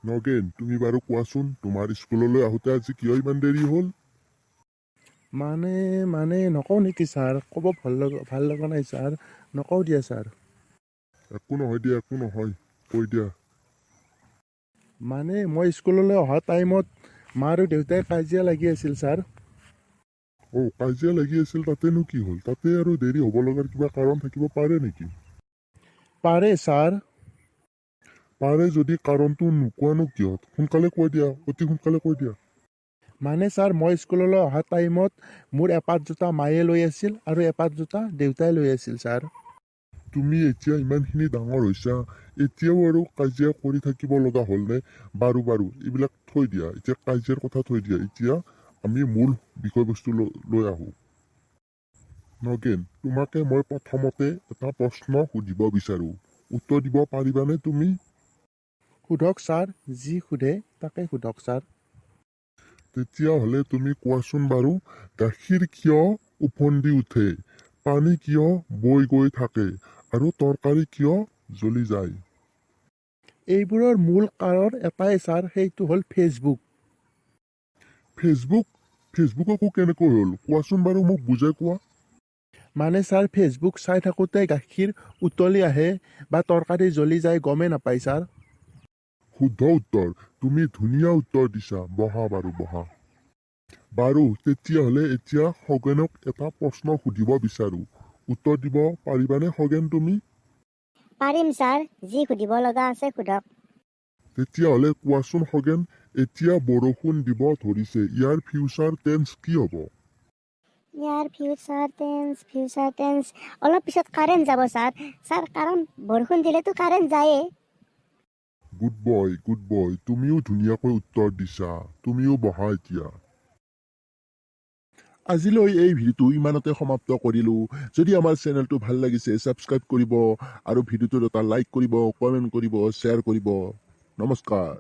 নগেন, তুমি বাৰু কোৱাচোন, তোমাৰ স্কুললৈ আহোঁতে আজি কিয় ইমান দেৰি হ'ল? মানে নকওঁ নেকি ছাৰ? ক'ব ভাল লগা নাই ছাৰ, নকওঁ দিয়া ছাৰ। একো নহয় দিয়া, একো নহয়, কৈ দিয়া। মানে মই স্কুললৈ অহা টাইমত মা আৰু দেউতাই কাজিয়া লাগি আছিল ছাৰ। অ', কাজিয়া লাগি আছিল, তাতেনো কি হ'ল? তাতে আৰু দেৰি হ'ব লগাৰ কিবা কাৰণ থাকিব পাৰে নেকি? পাৰে ছাৰ। পাৰে যদি কাৰণটো নোকোৱানো কিয়? সোনকালে কৈ দিয়া, অতি সোনকালে কৈ দিয়া। মানে ছাৰ, মই স্কুললৈ অহা টাইমত মোৰ এপাত জোতা মায়ে লৈ আছিল আৰু এপাত জোতা দেউতাই লৈ আছিল ছাৰ। তুমি এতিয়া ইমানখিনি ডাঙৰ হৈছা, এতিয়াও আৰু কাজিয়া কৰি থাকিব লগা হ'লনে? বাৰু বাৰু, এইবিলাক থৈ দিয়া, এতিয়া কাজিয়াৰ কথা থৈ দিয়া। এতিয়া আমি মূল বিষয়বস্তু লৈ আহোঁ। নগেন, তোমাকে মই প্ৰথমতে এটা প্ৰশ্ন সুধিব বিচাৰোঁ, উত্তৰ দিব পাৰিবানে তুমি? সোধক ছাৰ, যি সোধে তাকে সোধক ছাৰ। তেতিয়াহ'লে তুমি কোৱাচোন বাৰু, গাখীৰ কিয় ওফন্দি উঠে, পানী কিয় বৈ গৈ থাকে আৰু তৰকাৰী কিয় জ্বলি যায়? এইবোৰৰ মূল কাৰণ এটাই ছাৰ, সেইটো হ'ল ফেচবুক। ফেচবুক? ফেচবুক আকৌ কেনেকৈ হ'ল? কোৱাচোন বাৰু, মোক বুজাই কোৱা। মানে ছাৰ, ফেচবুক চাই থাকোঁতে গাখীৰ উতলি আহে বা তৰকাৰী জ্বলি যায়, গমেই নাপায় ছাৰ। শুদ্ধ উত্তৰ, তুমি ধুনীয়া উত্তৰ দিছা। বহা বাৰু, বহা বাৰু। তেতিয়াহ'লে এতিয়া খগেনক এটা প্ৰশ্ন সুধিব বিচাৰোঁ, উত্তৰ দিব পাৰিবানে খগেন তুমি? পাৰিম ছাৰ, যি সুধিব লগা আছে সোধক। তেতিয়াহ'লে কোৱাচোন খগেন, এতিয়া বৰষুণ দিব ধৰিছে, ইয়াৰ ফিউচাৰ টেন্স কি হ'ব? ইয়াৰ ফিউচাৰ টেন্স, অলপ পিছত কাৰেণ্ট যাব ছাৰ। ছাৰ, কাৰণ বৰষুণ দিলেতো কাৰেণ্ট যায়েই। গুড বয়, গুড বয়, তুমিও ধুনীয়াকৈ উত্তৰ দিছা। তুমিও বহা এতিয়া। আজিলৈ এই ভিডিঅ'টো ইমানতে সমাপ্ত কৰিলোঁ। যদি আমাৰ চেনেলটো ভাল লাগিছে, ছাবস্ক্ৰাইব কৰিব আৰু ভিডিঅ'টোত এটা লাইক কৰিব, কমেণ্ট কৰিব, শ্বেয়াৰ কৰিব। নমস্কাৰ।